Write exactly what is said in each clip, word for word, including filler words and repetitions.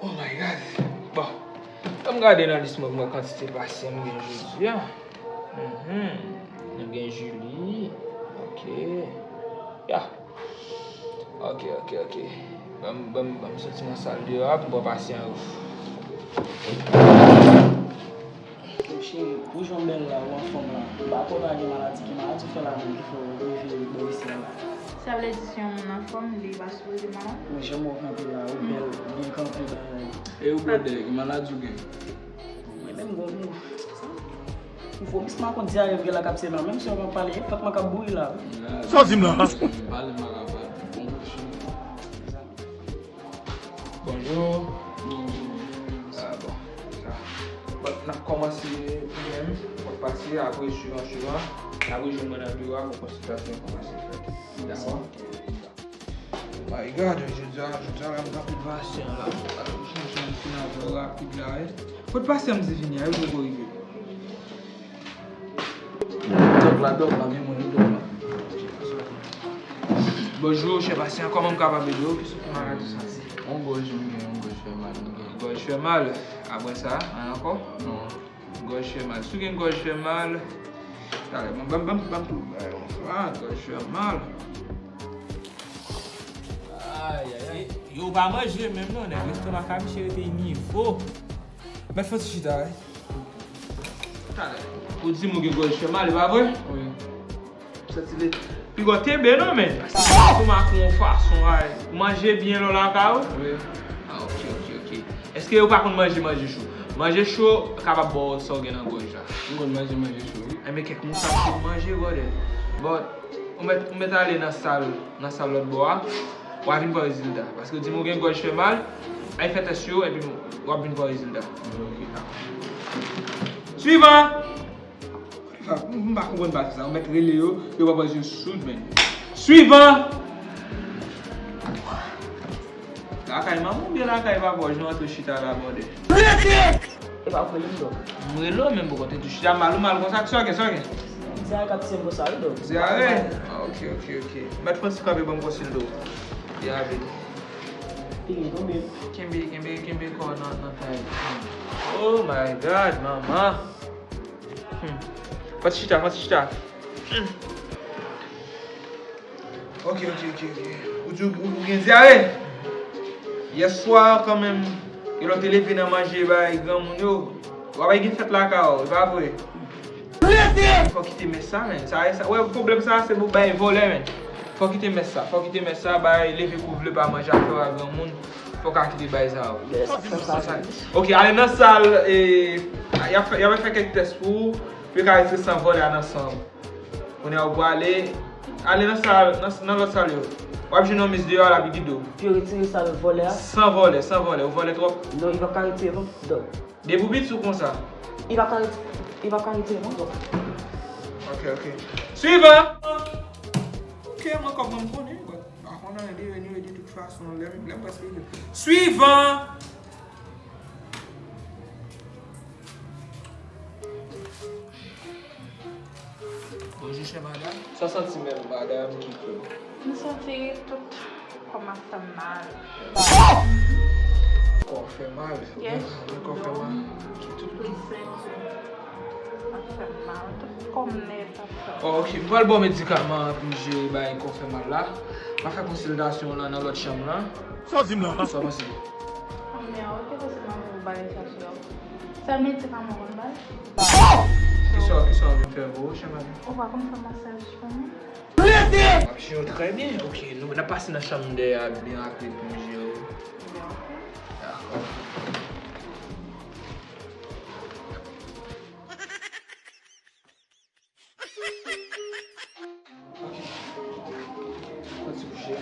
Oh my God. Bon, ann gade nan lis mwen pou m wè kantite pasyan m gen jodi a. Mhm. Nou gen Julie. Ok. Ya. Ok, ok, ok. Ban m, ban m, ban m soti nan sal deyò a pou m pran pasyan yo. Cheri, ou jan w bèl la, ou anfòm la. M pa kwè w pa gen maladi. Ki maladi w fè la menm ki fè w rive bò isi a la? Sa vle di si yon moun anfòm, li pa sipoze malad? Ou jan w kanpe la, ou bèl, byen kanpe bagay. E ou bwè dèyè, ki maladi w gen? Mwen menm, bon, m vomi, m a konn dyare m gen la k ap tiye m la, menm si w ap pale, fòk mwen k ap bouri la. Sa w di m la? Pale, m pa ka pale. Bon, bon, cheri. Bonjou. Bonjou. Ah, bon. Bon, n ap kòmanse menm, fòk pase, apre swivan, swivan, n ap rejwenn mwen nan biwo a pou konsiltasyon kòmanse fèt. Dakò? My God, jodi a, jodi a, la m gen anpil pasyan la. Alò, m chanje yon ti lajan rapid la, wi. Kot pasyan m te vini a, yo poko rive. Dòk la, dòk la, gen moun, wi, dòk la. Bonjou, chè pasyan, kòman m kapab ede w? Kisa ki maladi w santi? Yon gòj m gen, yon gòj fè mal m gen. Gòj fè mal? Apre sa, anyen ankò? Non. Gòj fè mal. Si w gen gòj fè mal, talè, ban m, ban m, ban m, ban m tou. Ah, gòj fè mal. Ay, ay, ay. Yo pa manje menm non, nèg. Lestomak a misye rete nivo. Mèt fè yon ti chita, wi. Talè. Ou di m ou gen gòj fè mal, e pa vre? Wi. Santi li. Piga w kenbe non, men. Paske estomak ou yon fason, ay. Ou manje byen lè w lakay ou? Wi. Ah, ok, ok, ok. Èske ou pa konn manje manje cho? Manje cho kapab ba w sa w gen nan gòj la. M konn manje manje cho, wi. Enben, kèk moun sa konn manje, brother. But, ou mèt, ou mèt ale nan sal, nan sal lòt bò a. W a vin pran rezilta. Paske w di m ou gen gòj fè mal, al fè tès yo, epi w ap vin pran rezilta. Ok. Swivan! M pa konprann pati sa. Ou mèt rele yo, yo pa pran yon soud, men. Swivan! Lakay manman oubyen lakay papa w, jan w antre chita la, brother? E pa w rele m, dòk? M rele w, men m poko antre tou chita. Mal ou mal konsa, kisa w gen, sa w gen? Dyare k ap tiye m konsa, wi, dòk. Dyare? Ah, ok, ok, ok. Mèt Francis kanpe ban m konsilto. Dyare. Piga, tonbe. Kenbe, kenbe, kenbe kò w nan, nan tay. Oh my God, manman. Hmm. Fè ti chita, fè ti chita. Hmm. Ok, ok, ok, ok. Ou di ou, ou, ou gen dyare? Yèswa, kanmenm, e lè w te leve nan manje bay granmoun yo, w ap gen fèt lakay ou, e pa vre? Fò w kite mès sa, men. Sa, sa, wè, pwoblèm sa, se pou bay vòlè, men. Fò w kite mès sa, fò w kite mès sa, bay leve kou vle pa manje afè w a granmoun. Fò w ka kite bay sa yo. Yes, sa, sa, sa. Ok, ale nan sal, e, y ap fè, y ap fè kèk tès pou ou, pou yo ka retire san vòlè a nan san w. Kounye a ou pwale, ale nan sal, nan, nan lòt sal yo. W ap jwenn yon mis deyò a, l ap gide w. Pou yo retire sal vòlè a? San vòlè, san vòlè, ou vòlè twòp. Non, li p ap ka retire non, dòk. Depi w piti w konsa. Li p ap ka reti-, li p ap ka retire non, dòk. Ok, ok. Swivan! Ok, mwen kòb mwen m konnen, but pa konn anyen de anyway, de tout fason, lè m, lè m prèske rive. Swivan! Bonjou, chè madanm. Sa w santi menm, madanm, ki ke? M santi tout kò m ap fè m mal. Kò w fè mal? Yes. Kò w fè mal? Tout, tout. Tout senti ap fè m mal. Tout kò m nèt ap fè m mal. Oh, ok. M pral ba w medikaman pou m jere bagay kò w fè mal la. M ap fè konsiltasyon w lan nan lòt chanm lan. Sa w di m la? Sa w panse? Anmè, ok, paske m ap ba w bagay sa sou la. Sèl medikaman w konn bay? Kisa, kisa w vin fè pou ou, chè madanm? Ou pa konn fè masaj pou mwen? M ap jere w trè byen. Ok, nou, n ap pase nan chanm dèyè a byen rapid pou m jere w. Byen, ok. Dakò. Ok. Yon ti kouche.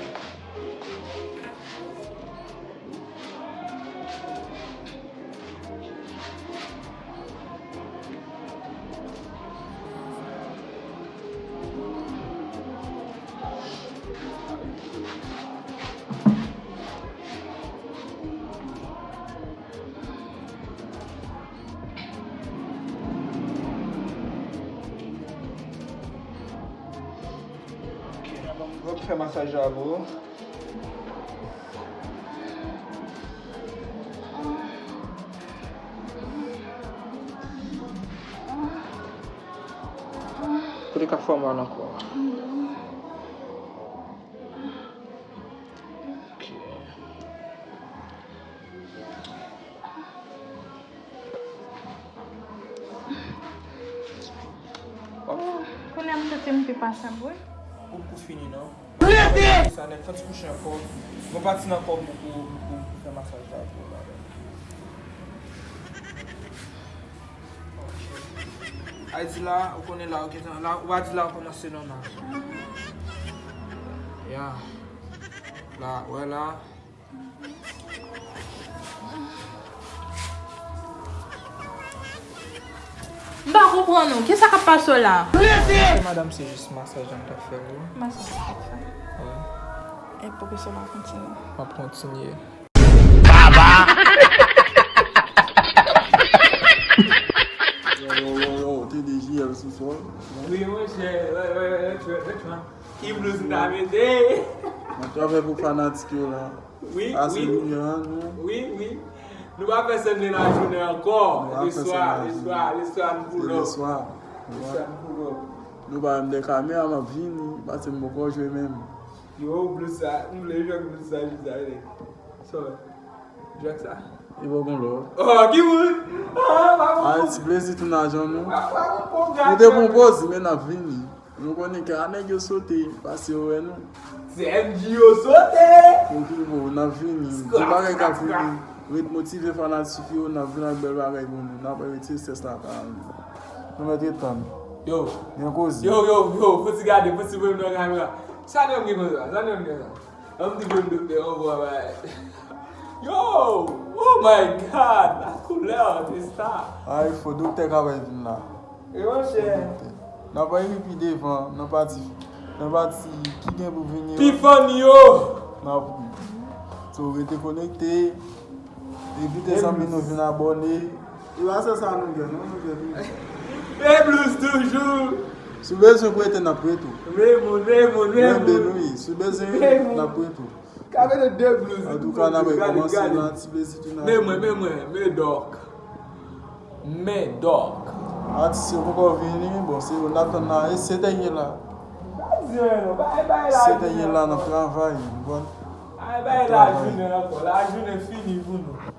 Ok, la, ban m fè masaj la pou ou. Ok. Kote k ap fè w mal ankò? Ok. Kounye a m santi m pi pase wi. Ou poko fini non. Sa nèt, fè ti kouche ankò. Mwen pati nan kò m pou, pou, pou fè masaj la pou ou la. Ayiti la, ou konnen la, ou gentan la, ou pa di la, ou kòmanse nòmal. Ya. La, wè la. M pa konprann ou. Kisa k ap pase w la? Madanm, se jis masaj la m t ap fè w. Masaj la t ap fè? Wi. E poukisa w pa kontinye? M ap kontinye. Yo, yo, yo, yo, T D J L sou sòl. Wi, monchè, wè, wè, wè, wè, wè, wè. Ki blouz m ta mete? Mwen travay pou fanatik yo la. Wi, wi. Ase limyè an, nou. Wi, wi. Nou pa fè sèn de lajounen ankò. Nou pa fè sèn lajounen. Leswa, leswa, leswa, n pull up. Se leswa. Leswa, n pull up. Nou pa menm de kamera, m ap vini, paske m poko jwe menm. Yo, blouz sa, m vle jwe ak blouz sa, jodi a, wi. Sorry. Jwe ak sa. E pa gon lòt. Oh, ki moun? Ah, pa gon. Ti plezi tou nan jan nou. Pa, pa gon pwogram. Nou te pran poz, men n ap vini. Nou konnen ke a nèg yo sote, pase yo wè nou. Se M G yo sote! Tranquille bro, n ap vini. Gen bagay k ap vini. Ret motive fanatik yo, n ap vin ak bèl bagay pou nou. N ap retire strès la kay nou. Nou mèt ret tann. Yo. Gen koze. Yo, yo, yo, fò ti gade, fò ti voye m nan kamera. Sa nèg gen konsa, sa nèg gen konsa. Ann di pou doktè anvwa bay. Yo! Oh my God! La koulè de sa. Ay, fò doktè ka bay vin la. E monchè. N ap rive pi devan, nan pati, nan pati ki gen pou vini yo. Pi funny yo! N ap ri. So, rete konekte. Envite zanmi nou vin abòne. E pa sèl sa nou gen, non, nou gen tou. E blouz toujou. Si w bezwen prete, n ap prete w. Men moun, men moun, men moun. Mwen de nou ye. Si w bezwen, n ap prete w. Ka mete de blouz. Antouka, n ap rekòmanse nan ti plezi tou nan. Men mwen, men mwen, men Dòk. Men Dòk. Atis yo poko vini, bon, se yo n ap tann la, e se tèyè la. Pa di anyen non, bay, bay la. Se tèyè la, n ap travay, ou konprann? Ay, bay la jounen ankò, la jounen fini pou nou.